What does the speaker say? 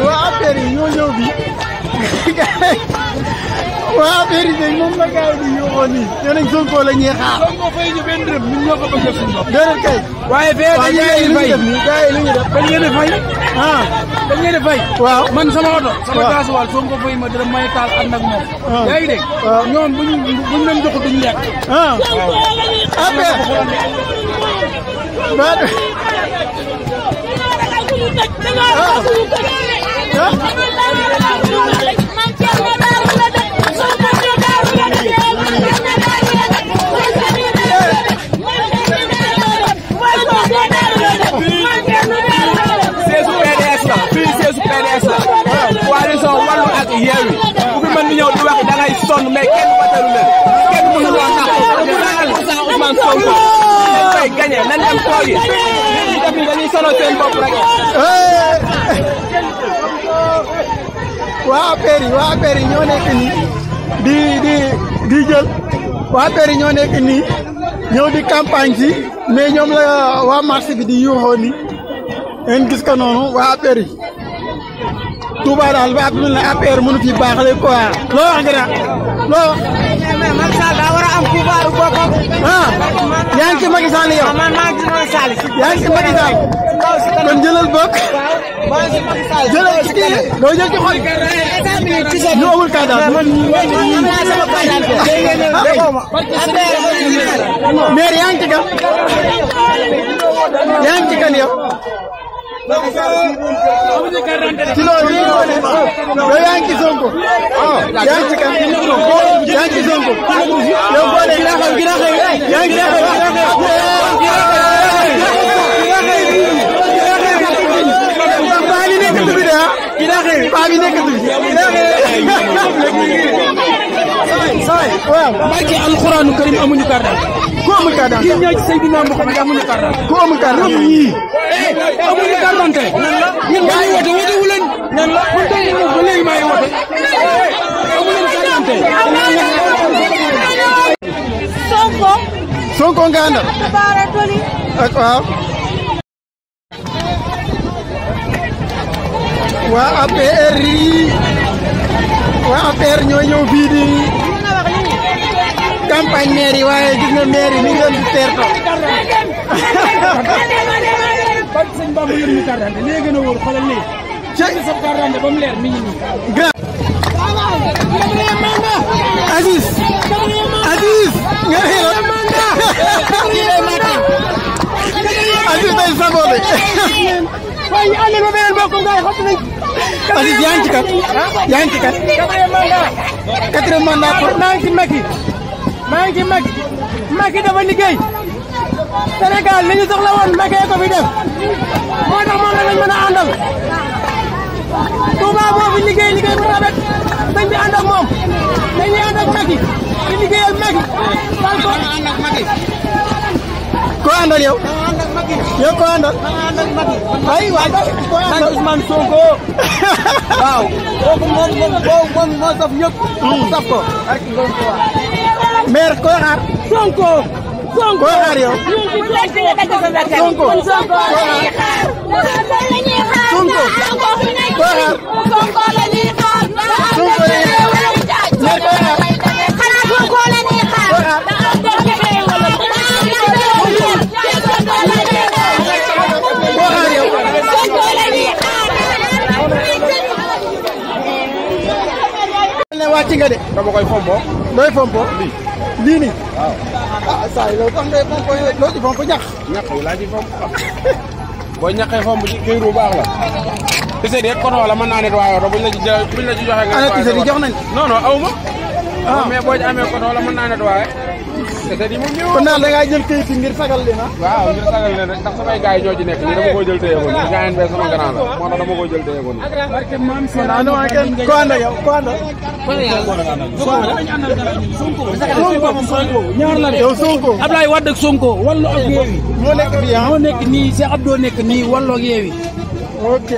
waa affaire yi ñoo ñëw bi waa affaire yi dañ moom la gars yi di yóbboo nii nee nañ Sonko la ñuy xaar. Sonko fay ñu benn dërëm ñun ñoo ko bëgg a suñu bopp. déedéet kay. waaye fee dañ leen di fay gars yi li ñu def dañ leen di fay. dañ leen di fay. waaw man sama oto. sama gasoil Sonko fay ma dërëm may taal ànd ak moom. yaa ngi dégg. ñoom buñ leen jox duñ lekk. affaire. coalition Wallu ak Yewwi bu fi mën di ñëw di wax da ngay sonn mais kenn watalu leen kenn mënu la nax ñu ragal Ousmane Sonko dañ koy gagné nañ dem toogi ñu def ni dañuy sonal seen bopp rek. waa APR yi ñoo nekk nii di jël waa APR yi ñoo nekk nii ñëw di campagne ci mais ñoom la waa marché bi di yuuxoo ni ngeen gis ko noonu waa APR yi Touba daal ba mel ne APR mënu fi baaxale quoi loo wax nga loo wax. mais Macky Sall daa war a am pouvoir boppam. yaa ngi ci Macky Sall yow. man maa ngi ci Macky Sall. yaa ngi ci Macky Sall. kon jëlal bokk. maa ngi ci Macky Sall. jëlal ci kii doo jël ci xol. ñu amul kàddaa. maire yaa ngi ci kan. yaa ngi ci kan yow. ci loolu yow yaa ngi ci Sonko. yaa ngi ci kan. yaa ngi ci Sonko. yow boo dee yaa ngi ci paa bi nekk tuuti waaw. barke alxuraanu karim amuñu carte d'identité. ku amul carte d'identité. kii ñooy ci Seydina Muhammad amuñu carte d'identité. ku amul carte d'identité. ñii amuñu carte d'identité. ñun ba ñuy wote wote wu leen. man tey jii ba léegi maa ngi wote. amuñu carte d'identité. Sonko nga àndal. ak waaw. waa APR ñoo ñëw fii di campagne maire yi waaye gis nga maire yi ni ngeen di teertoo. parce que sëñ Bamba yéen ñu carte d'identité léegi gën a wóor xoolal léegi. ci sa carte d'identité ba mu leer mi ngi nii. Aziz nga xëy Aziz day saboote. waaye àll ba beneen bokk ngay xam nañ. Aziz yaa ngi ci kat. yaa ngi ci kat. quatrième mandat pour. maa ngi ci Macky. Macky dafa liggéey. Sénégal li ñu soxla woon Macky ko fi def. moo tax moom la lañ mën a àndal. Touba boo fi liggéey bu rafet dañ di ànd ak moom. dañuy ànd ak Macky di liggéeyal Macky. ko àndal yow. yow ko àndal. ay waay ko àndal Ousmane Sonko. waaw. kooku moom moo saf ñëpp. saf ko. maire koy xaar. Sonko. koy xaar yow. Sonko. koy xaar. wàcc nga de. dama koy fompo. looy fompo. lii nii. waaw. ah saa yi loolu tax ngay fompo loo ci fompo ñax. ñax yi laa ci fomp. boo ñaxee fomp ci këyit bu baax la. tiset yi kono la mën naa nettoyer oto buñ la ci joxe nga. ana tiset yi jox nañ. non aw ma. mais boo ci amee kono la mën naa nettoyer. tiset yi moom ñëw. kon daal da ngaa jël këyit yi ngir sagal leen ah. waaw ngir sagal leen rek ndax samay gars yi ñoo ci nekk nii dama koy jël téye ko nii gars yi bee sama grand la moo tax dama koy jël téye ko nii. ko ànd ak yow ko àndal. ñaar la de yow Sonko. Ablaye Wade ak Sonko Wallu ak Yewwi. moo nekk fii ah. moo nekk nii Cheikh Abdou nekk nii Wallu ak Yewwi. ok.